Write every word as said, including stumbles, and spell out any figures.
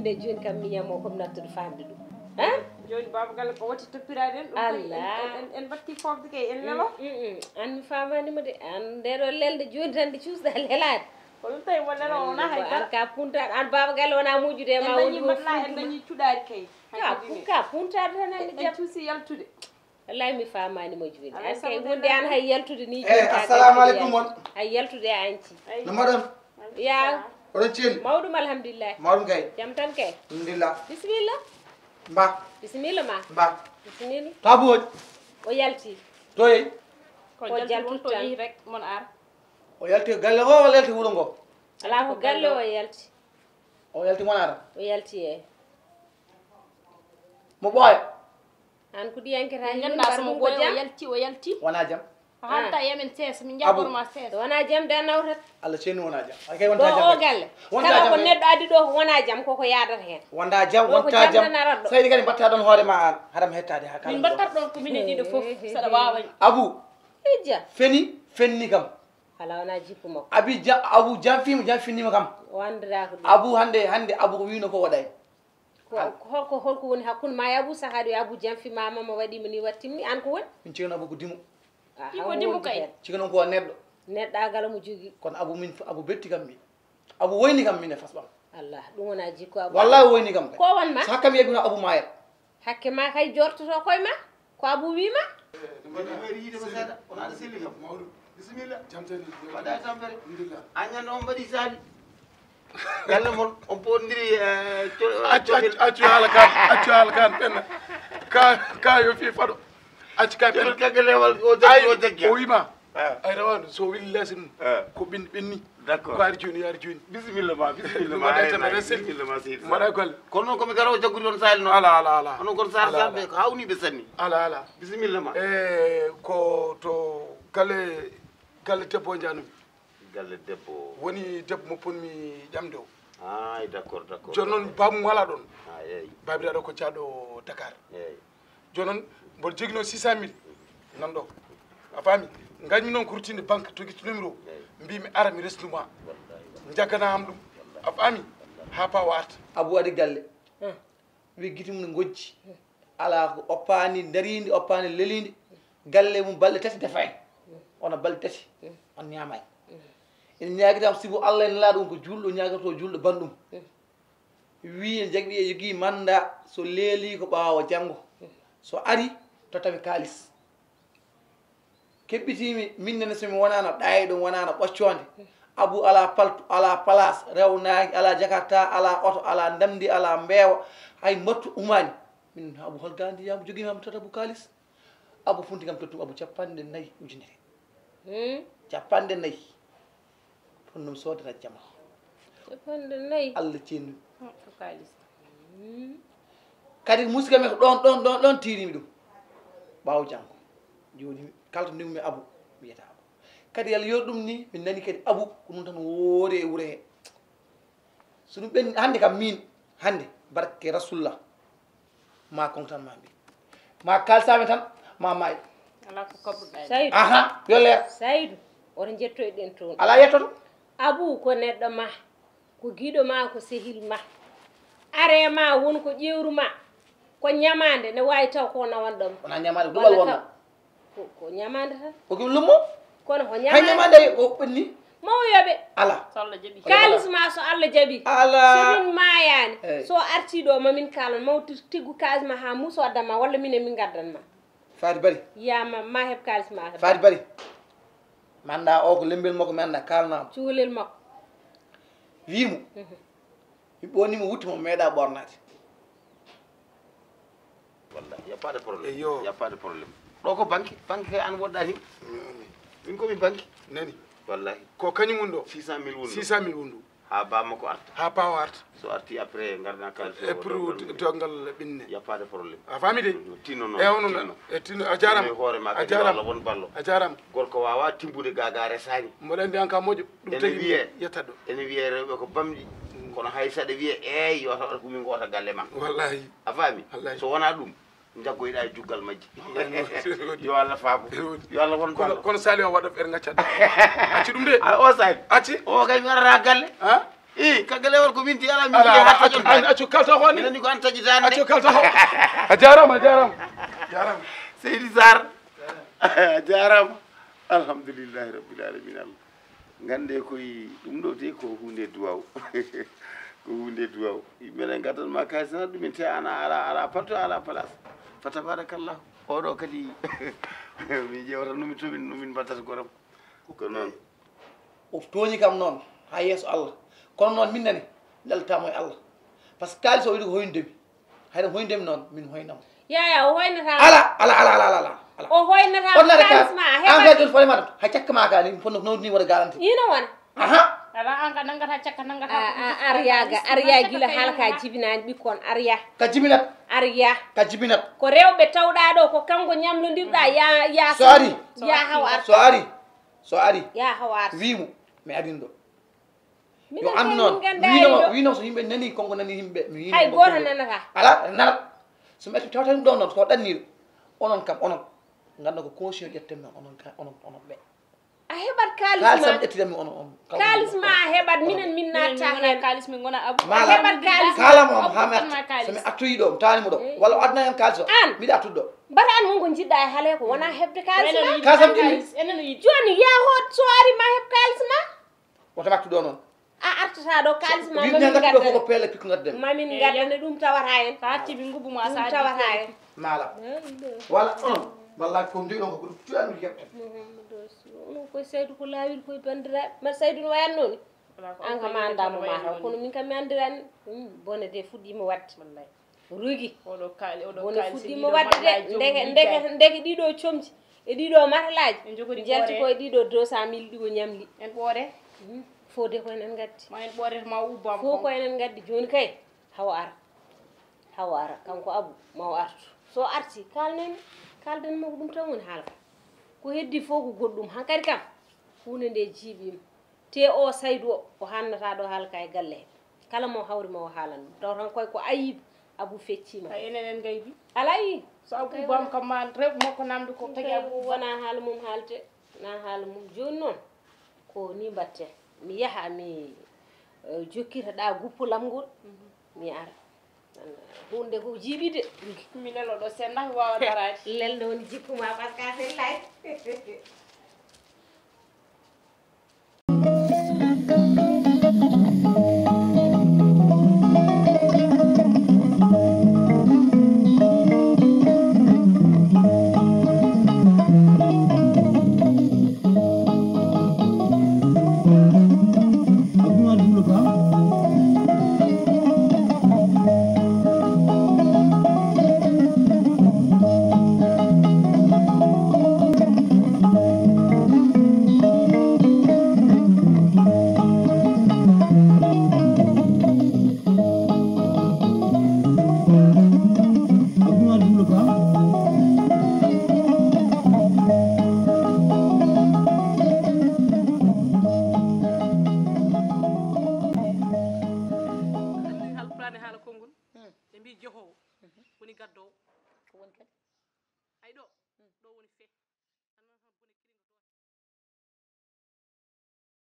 E jooni kam mi yiyamo komi nattude faamde ɗum. Hein? Jooni baaba galle ko watti toppiraade en ɗum kay en- Allah. En- en- en batti foofde kay en lelo. Mm, mm, mm. An mi faamaani mo de. An nde ɗo lelde jooni tan nde cuusɗa lelaade. Ko ɗum tawi mo lelo wona hay dara. An ka puntaɗo an baaba galle wona muujude e ma. En dañi woni matelas en dañi cuɗaari kay. Ka pun- ka puntaɗo tan an. En cuusi yaltude. Wallahi mi faamaani mo jooni. An kay wonde an hay yaltude ni. Eh, assalamu alaikum. Hay yaltude a anci. No mbaɗon? Ya. Oɗon celli? Mawɗum alhamdulillah. Mawɗum kay. Jam tan kay. Alhamdulillah. Bisimilla. Mba. Bisimilla ma. Mba. Bisimilla. Tabu woni? O yalti. Toye? Ko jaltu won to tan. Yehi rek mon ar. O yalti galle o walla yalti wuro ngo? Ala ko galle o yalti. O yalti mon ara? O yalti e. Mo ɓooya. An ko ɗi yankata. Min nganndaa so mo ɓooya o yalti o yalti. Wona jam. A haalta e amen seesa min njaɓor ma seesa. Wona jam de a nawtat. Allah ceeni wona jam. Ay kay wonta jam. Ɗo o galle kala ko neɗɗo addi ɗo ko wona jam koko yaadata heen. Wonta jam wonta jam. Seydi kadi mbatta ɗon hoore ma an haɗam hettade ha kala. Min mbattat ɗon ko minen ɗiɗo fof saɗa wawa. Abu. Ijja. Feni fenni kam. Ala wona jikku makko. Abi ja abu janfima janfinima kam. Wandira ko ɗum. Abu hande hande abu ko wino ko waɗay. Ko holko holko woni hakkunde ma e abu sahaaɗo e abu janfimama mo waɗima ni wattimmi an ko woni? Min cigan abu ko dimo. Iko dimo kay. Cigan on ko neɗɗo. Neɗɗagal mo jogi. Kono abu min abu betti kam min. Abu woyni kam min e fasɓam. Allah ɗum wona jikku abu. Wallahi woyni kam kay. Ko wonma? Sa kam yeɓino abu mayat. Hakke ma kay jortoto koye ma ko abu wima. Mbaɗi wayri yiide ma seeɗa on aɗa selli kam mawɗum. Bisimilla. Jam tan. Mbaɗa e tampere. Alhamdulillah. Añan on mbaɗi sali. Galle mon on pondiri. Accu accu haala kan accu haala kan ɓenna. Ka ka yo fi faɗo. Accu ka ɓenna. Kaggalewal o jaggi o jaggi o wima. Ay rawane so wili lasi mum. Ko ɓen ɓenni. D'accord. Ko ari jooni yaari jooni. Bisimilla ma bisimilla ma. Mbaɗa e tampere sel. Bisimilla ma seydi. Mbaɗa e golle. Kono noon komi garawo jaggude on sahil noon. Ala ala ala. Onon kono sahil sahil ɓe ko hawniɓe sanni. Ala ala. Bisimilla ma. E ko to galle galle debbo o njanumi. Galle debbo o. Woni debbo mo ponmi ƴamde o. Ay d'accord d'accord. Jooni noon bamum wala ɗon. Ay ay. Babiraɗo ko caɗo Dakar. Ay. Jooni noon mboɗo joginoo six cent mille nan ɗo a faami. Gañmi noon ko ruttinde banque togiti numéro mbimi ara mi resnuma jaggana am ɗum a faami. Ha pawa arta. Abu waɗi galle wi giti mum ne gojji. Ala ko oppani darindi oppani lelindi. Galle mum balɗe tati defa en. Ono balɗe tati on ñamani. Ene ñaguitam sibu allah ene laaɗo ɗum ko julɗo ñagoto julɗo banɗum. Wi en jaggi ɓiye jogii manda so leeli ko ɓaawo janngo so ari tottami kaalis. Keɓɓitiimi min nene so mi wonaano ɗaayɗo mi wonaano ɓoccoonde. Abu alaa paltu alaa palaas rewnaaki alaa jakarta alaa oto alaa ndamndi alaa mbeewa. Hay mbattu umaani. Min abu hol gaandi yaamu jogiima mi totta abu kaalis. Abu funti kam tottum abu cappanɗe nayi ujunere. Cappanɗe nayi. Ɗum ɗum soodata jama. Capanɗe nayi. Allah ceendu. Kadi musidɓe men ko ɗon ɗon ɗon ɗon tiirimi ɗum. Ɓaawo janngo jooni kala to ndewmi abu mi wiyata abu. Kadi yalla yo ɗum ni min nani kadi abu ko ɗum tan woori e wuro he. So ɗum ɓen hannde kam min hannde barke rasulullah. Ma koŋ tan ma mbi ma kalsami tan ma mayi. Ala ko kaɓruɗa e saydu. Aha yo leer. Saydu oto jettoy ɗen toon. Ala yettoto. Abu ko neɗɗo ma ko giɗo ma ko sehil ma. Are ma won ko ƴewru ma. Ko ñamande ne wawi taw ko nawan ɗon. Wona ñamande duwal wonno. Ko ko ñamande tan. Ko ki lummo. Kono ko ñamande. Hay ñamande ko ɓenni. Mawyoɓe. Ala. So allah jaɓi. Kalis ma so allah jaɓi. Ala. Somin mayani so arti ɗo mamin kalan maw tiggu kalis ma ha muso addanma walla minen min gaddanma. Fati bari. Yama ma heɓ kalis ma. Fati bari. Mi anda o ko lembel makko mi anda kalnamo cukalel makko. Wimo mi ɓonimo wutti mo meeɗa ɓornade. Walla y a pas de problème. Eyo. Y a pas de problème. Ɗo ko banque banque kay an woɗɗani. Min komi banque. Nani. Wallahi. Ko kañum woni ɗo six cent mille woni six cent mille woni ɗo. Ha bamma ko arta ha bawa arta. So arti après garɗa kalis e pour dongal ɓinne. Y a pas de problème. A faami de. Tinno noon e ono e tinno a jarama. Hoore ma a jarama won ballo a jarama. Gorko wawa timbude gaga resani. Mboɗo andi an ka moƴƴo. Ɗum tagi wiye yetta ɗo ene wiye rewɓe ko bamɗi. Kono hay saɗa wiye eyi yo tawa ko min gota galle ma. Wallahi. A faami. So wona ɗum jaggoyɗa e juggal majji. Yo allah faabo. Yo allah won ballo. Kono sali o waɗa ɓer gaccat acci ɗum de. A o sali acci o kay mi arata galle. Ha. Eh, kaggalewal ko min ti ala min ala ala accu accu kalta ko ni. Minani ko an taji tan accu kalta ko. A jarama a jarama. Jarama. Seydi Sar. A jarama. Alhamdulillahi rabbil alamin. Gande koy dum do te ko hunde duwaw. Ko hunde duwaw. Menen gadan ma kay sana dum te ana ala ala parto ala place. Fa tabarakallah. Odo kadi mi jewta numi to min numi batata goram. Ko non. O tooñi kam noon haa yeeso Allah. Kono noon min nani leltaamo e Allah. Par ce que kaalis o wiɗi ko hoynude mi. Hayɗam hoynude mi noon min hoynamo. Yaya o hoynata. Ala ala ala ala ala ala. O hoynata. On nata kaalis ma a heɓat. An kay ɗon fole maɗa hay cakka ma ka ni fonno nawdini wona garanti. Ina wona. Aha. Ala an ka nangata cakka nangata. Arya ga arya gila halka jibinani ɓikkon arya. Ka jibinat. Arya. Ka jibinat. Ko rewɓe tawɗa ɗo ko kanko ñamlodirɗa ya ya. So ari. Ya hawa arta. So ari. So ari. Ya hawa arta. Wiimo mi arin ɗo. Yo an noon wino wino so yimɓe nani konko nani yimɓe mi yino hay goto nanata. Ala nanat. So mi atti tawta ɗum ɗo noon ko ɗanniɗo. Onon kam onon ganda ko conscient ƴetten men onon ka onon onon ɓe. A heɓat kalis ma. Kalis am ƴettidan mi onon on. Kalis ma a heɓat minen min natta hen. Kalis min gona abu. A heɓat kalis. Kala mo am ha mi atta so mi attoyi ɗo mi tawani mo ɗo walla o adna hen kalis o. An mbiɗa attude ɗo. Mbata an wonko jiɗɗa e haale ko wona heɓde kalis ma. Kalis am ɗimmi. Joni ya hoot so ari ma heɓ kalis ma. Woto mi attu ɗo noon. A artata ɗo kalis ma mamin gadda ɗo fof ko pelle pikko gadda mi mamin gadda ne ɗum tawata en. Sa acci mi ngubu ma sa tawata en. Mala wala on walla ko ndi ɗon ko ɗum tuyan mi yetta. Muhammadu rasul onon koye saydu ko laawir koye bandiraɓe mbaɗa saydu no wayanno ni. An kam a anda mo mataw kono min kam mi andirani. Bone de fuɗɗima wadde. Rugi. Oɗo kaali oɗo kaali. Bone fuɗɗima wadde de ndeke ndeke ndeke ɗiɗo comci e ɗiɗo matalaji. Jalti koye ɗiɗo deux cent mille ɗiɗo ñamli. En ɓoore. Fode ko enen gaddi. Ma en ɓoore ma ubbama. Fof ko enen gaddi joni kay. Hawa ara. Hawa ara kanko abu ma o artu. So arti kalnen kalden mo ko ɗum tan woni haala ka. Ko heddi fof ko goɗɗum hankadi kam. Hunde nde jiiɓima. Te o saydu o o hannata ɗo haala ka e galle he. Kala mo hawri ma o haalan ɗum taw tan koye ko ayiba. Abu feccima. Ay enen en gaybi. Alay. So abu bam kam ma rewɓe makko namde ko tagi abu wona haala mum haalte. Na haala mum joni noon ko ni mbatte mi yaha mi jokkita ɗa guppulam ngol. Mi ara. Hunde ko jiiɓide. Mi lelo ɗo sen nak wawa daraade. Lelno woni jikku ma parce que a sellay. Halpulaar ne haala konngol ɓe mbi jehowo woni gaddowo. Ko woni kadi ay ɗo ɗo woni fe.